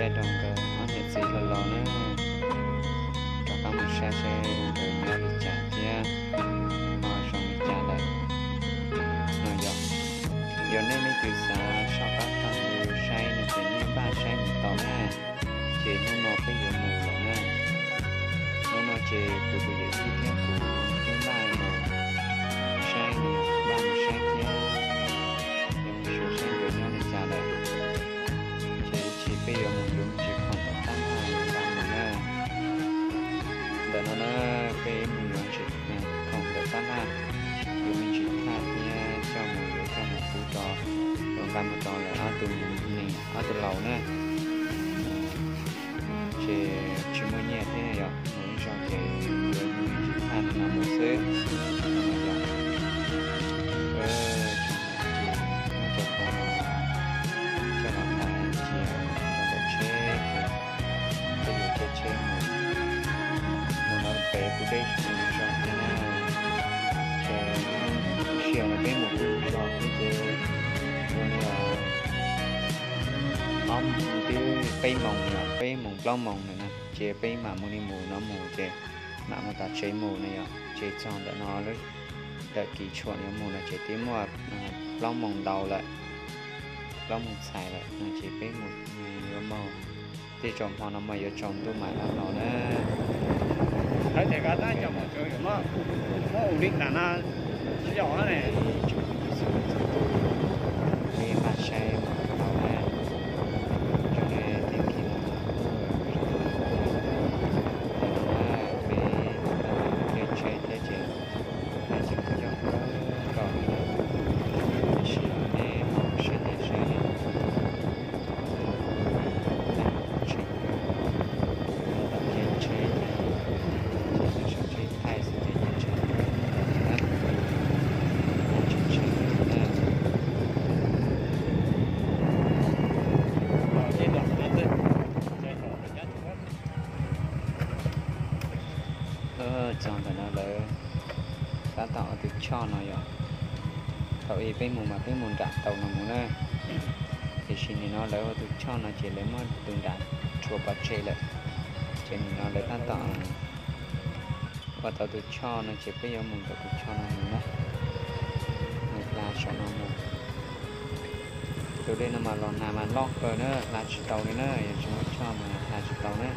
Caij rau nkawd ob niam txiv los los na, rov qab mus saib seb nkawd nyob li cas thiab ho zoo li cas lawm no yom. Yog nej leej twg xav soj qab tag mus saib no ces nej npaj saib mus tau na, ces hnub no peb yuav mus lawm na. Hnub no ces kuv tus yawm yij thiab kuv twb npaj mus saib no, npaj mus saib thiab, yuav mus xyuas saib nkawd nyob li cas lawm. Ces ib chim peb yuav mus yuav me ntsis khoom ntawm tab laj yuav nqa mus na. Ntawm no na, peb mus yuav ntsis khoom ntawm tab laj, yuav me ntsis thaj thiab coj mus yuav coj mus pub rau, yuav nqa mus rau lawv ob tug neeg ob tug laus na. Ces tsis muaj nyiaj thiab yom, mus ib zaug ces yuav me ntsis thaj no mus xwb. Ces muab cov khoom no coj los nqa cia rau ntawm tsheb, ces peb yuav caij tsheb mus. Mus no pem kuv dej tsis zoo thiab na, ces sij hawm no peb mus kuj zog thiab ces ua li ob, twb peb moos yom, peb moos plaub moos lawm na, ces peb mam mus li mus no mus ces mam mus tom tsev mus na yom. Ces txog ntawm no, ntawm kis tshuam yuav mus no ces twb muaj plaub moos ntau lawm, plaub moos txhais lawm no ces peb mus yuav mus, tej zaum hmo no mas yuav tsaus ntuj mam rov los na. Hais tias koj tab cov mus tsev muab ua li cas no, tsis yog ne. Peb npaj saib mus tau na, zoo li teeb kis no mas kuj zoo, ntawm no na peb caij tsheb thiab ces nqaij tseem coob kawg nkaus li na. Tiam sis nej ho saib nej saib li, nqaij tseem kawg, tom caij tsheb ces, ces nyob saum tsheb thaij xwb ces yeej tseem kawg nkaus li na, yeej tseem tshee kawg li na. Txog ntawm no lawv tab tom ua tus choj no yom. Thaum ub peb mus mas peb mus nram tau no mus na, tiam sis nim no lawv ua tus choj no ces lawv muab tus nram rhuav pov tseg lawm, ces nim no lawv tab tom ua tau tus choj no ces peb yuav mus ntawm tus choj no mus na, mus hla saum no mus. Tus dej no mas los nag mas loj kawg na, hla tsis tau li na, yog tsis muaj choj mas hla tsis tau na.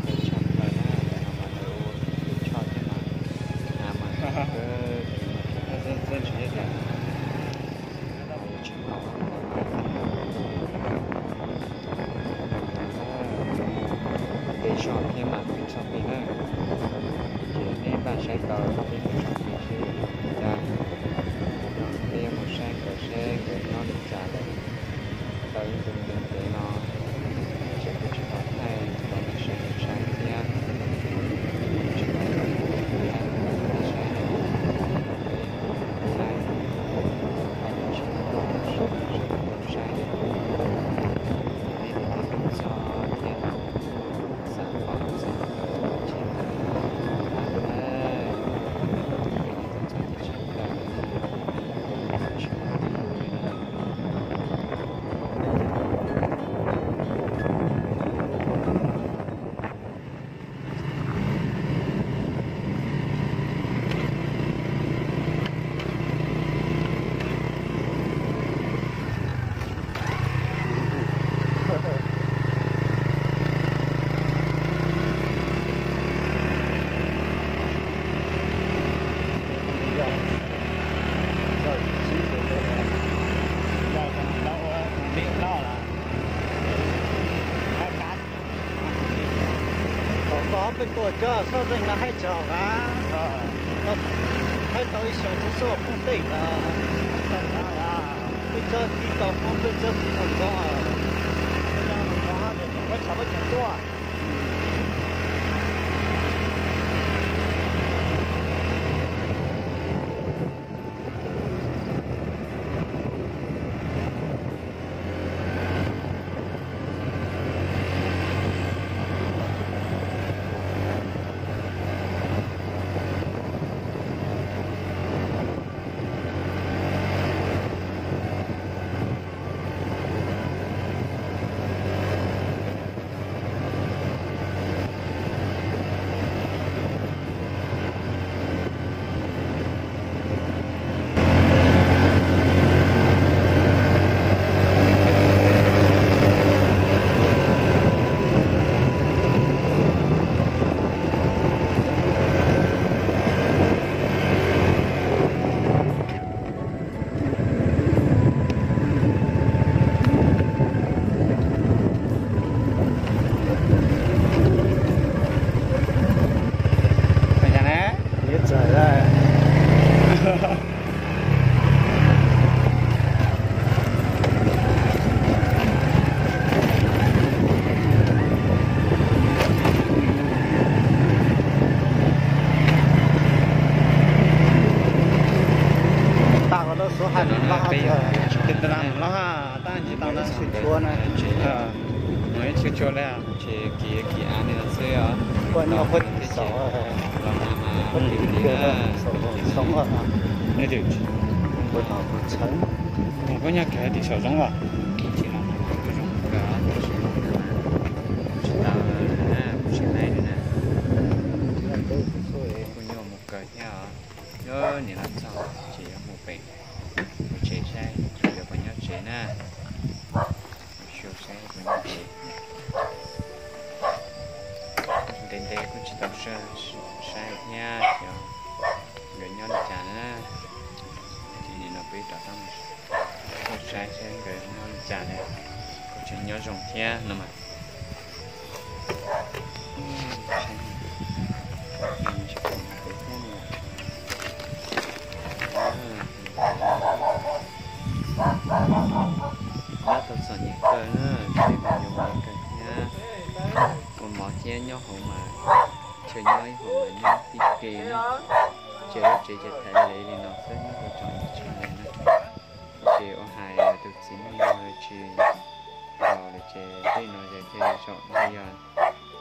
Peb tshaj plaws na, ntawm no mas lawv ua tus choj thiab mas, na mas kawg, tsis muaj tsis tau txog tshaj plaws. Tsis haum, peb zog thiab mas peb txog pem na, ces nej npaj saib tau peb mus txog pem seb yuav zoo li cas. Peb yuav mus saib nkawd seb nkawd nyob li cas lawm. Tau ib ntu ntev ntev no, ces kuv tsis tau thaij rau nej sawv daws saib thiab, tsis tau thaij rau nej saib na, peb thaij, thaij tsis tau rau nej sawv daws saib na. Yog nej leej twg txog thiab xav pom txog nkawd ces pab na, nkawd yeej txom txom nyem tshaj plaws li na, tsis muaj leej twg hlub li na. Thaum koj ob peb tuaj coj soj zeeg no haib tsaug qab, haib tau ib xyoos txhua xoj phooj tej ntawd, peb txob tib tau hmoob peb txob tib tau ntxoov, peb txob peb tseem tuaj. Peb yog tab sis tsis tau na, mus ib txhia tshua tshua li os. Ua nyuag phuaj tim saum los mas phuaj tim li na. Mus koj nyuag kawg tim saum zoov los. Tsis tau na, kuv tsis laij li na. Kuv nyuag mus kawg thiab os. Yog niam los txog ces yuav mus pem kuv tsev saib yuav puas nyob tsev na. Xyuas saib puas nyob tsev. Ntev ntev kuj tsis tau saib thiab, xyov nkawd nyob li cas na. Ces nim no peb rov qab mus saib saib nkawd nyob li cas na. Kuj tseem nyob zoo thiab no mas. Tab tau txom nyem kawg na, tsev mas yuav ua kawg thiab. Ua mov thiab nyob hauv mas, chaw nyob ib hauv mas nyob tib ke na. Ces lub tsev ces thaiv lev li no xwb, nyob rau tsev tshaj li na. Ces ua hais tus txiv neej tsis tau lawm ces tej no ces thiaj li zaum li yog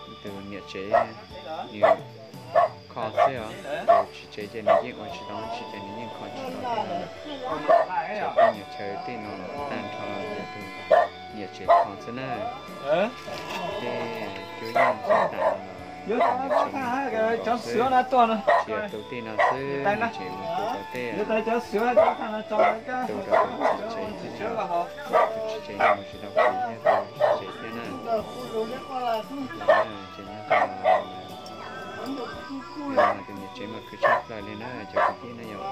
tus niam tsev nws kho xwb os. Tus txiv tsev ces nws yeej ua tsis tau, tsis ces nws yeej kho tsis tau tej no. Ces tej nyuag chaw tej no los tag nrho yog tus niam tsev kho xwb na. Tej cuab yeej xwb tas no los tus niam tsev kho xwb. Tsis yog tus tej no xwb, niam tsev mus tu rau tej, tu rau tus txiv tsev thiab, tus txiv tsev yeej mus tsis tau kho thiab, tus txiv tsev thiab na. Ces nyob tau tus niam tsev mas khwv tshaj plaws li na cov kwv tij na yom.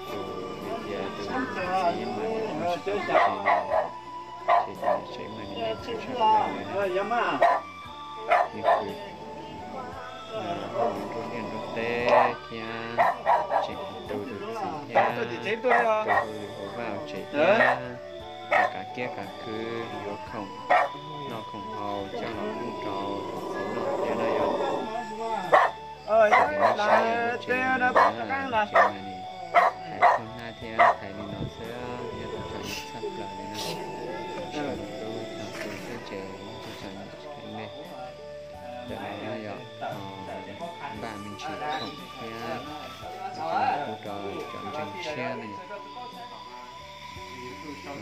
Tus vim tias tus txiv mas nws ua tsis tau tus txiv no, ces tus niam tsev mas nws yeej khwv tshaj plaws li na. Nws khwv nrog liaj nrog teb thiab, tseem tu tus txiv thiab, tu hu vaj hu tsev thiab, kav kiab kav khw, yuav khoom noj khoom haus coj los pub rau tus txiv noj thiab na yom. Tsev mas nws hais khuj hnab thiab hais li no xwb, yog tus tsam txhaj plaws li na. Tsev mas tub txog xwb thiab tsev tub tsam li. Ntawm no yog npaj me ntsis khoom thiab, pub rau cov ntseeg tshiab na yom. Ntawm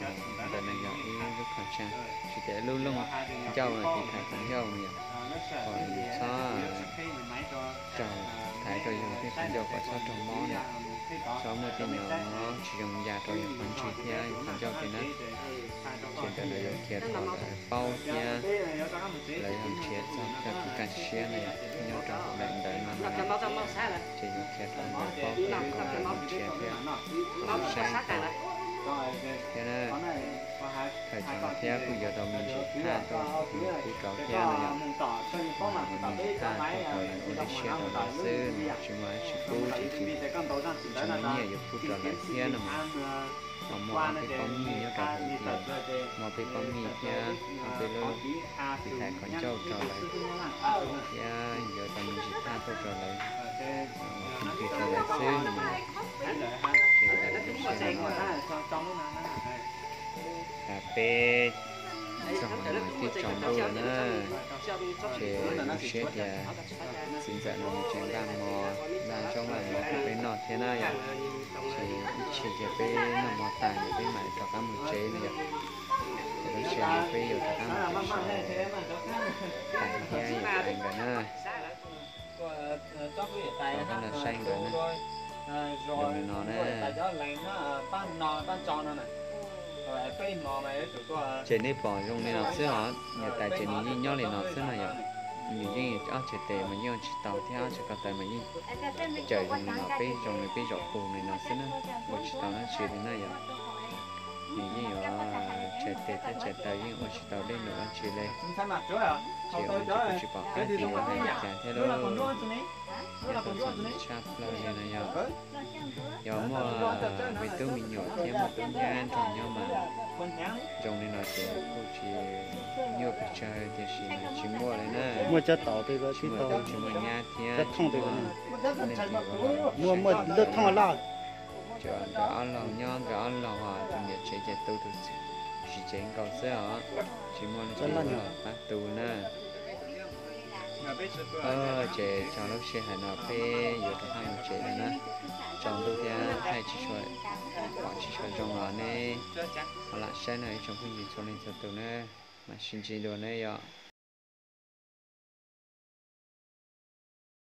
no yog ib lub qhov tseem, tsis tias lub looj ncauj tiv thaiv qhov ncauj no yom. Kom txhob raug, thaiv rau yus tej qhov ncauj kom txhob raug mob na. Txhob muaj tej nyuag mob tsis zoo ya rau yus qhov ntswg thiab yus qhov ncauj thiab na. Ces ntawm no yuav qhia rau lawv paub thiab lawv yuav nrhiav txog cov kwv kaj siab na yom, nyob rau hauv daim ntawv no na. Ces yuav qhia rau lawv paub thiab kom lawv nrhiav thiab saib thiab na. Thaum cov no thiab kuj yuav tau me ntsis thaj tuaj pub rau thiab no yom. Me ntsis thaj tuaj rau lawv ua dej siab rau lawv xwb, tsis muaj dab tsi pub ces tsis muaj nyiaj yuav pub rau lawv thiab no mas. Ho muaj ob peb pob mij nyob rau hauv ces muaj ob peb pob mij thiab ob peb lub tiv thaiv qhov ncauj rau lawv thiab yuav tau me ntsis thaj tuaj rau lawv, ua khoom twg rau lawv xwb no mas. Ces lawv lub siab no peb txog hauv no twb tsaus ntuj lawm na. Ces lub siab tias txiv ntxawm no nws tseem npaj mov, npaj zaub npaj mov rau peb noj thiab na yom. Ces ib tsam ces peb noj mov tas ces peb mam rov qab mus tsev no yom. Ces lub sij hawm no peb yuav rov qab mus tsev, tais thiab yawm tais nkawd na. Rov qab los saib nkawd na. Zoo li no na. Ces nej pom zoo li no xwb os, yawm tais ces nws yeej nyob li no xwb no yom. Nws yeej ob txhais tes mas yeej ua tsis tau thiab ob txhais ko taw mas yeej cawm zoo li no, peb zoo li peb zaum pus li no xwb na. Ua tsis tau dab tsi li na yom. Nws yeej yuav txhais tes thiab txhais taw yeej ua tsis tau dej num dab tsi li. Ces ua ntsis kuj tsis pom qab tias yuav hais li cas thiab lauj. Yog tau txom nyem tshaj plaws li no yog, yog muaj me tub me nyuam thiab muaj tub nyab nrog nyob mas zoo li no ces kuj tsis nyuaj pes tsawg tiam sis mas tsis muaj li na. Muaj cov taus tsis muaj tub tsis muaj nyab thiab tsis muaj leej twg ua li. Tseem nkawd ob leeg nyob, nkawd ob leeg os, tus niam tsev ces tu tus txiv tsev nkaus xwb os, tsis muaj leej twg los pab tu na. Ces txog lub sij hawm no peb yuav rov qab mus tsev lawm na. Tsaus ntuj thiab thaij tsis tshua, pom tsis tshua zoo los neb ho lam saib no ib tsoom phooj ywg txhua leej txhua tus na. Mam sib ntsib dua ne yom.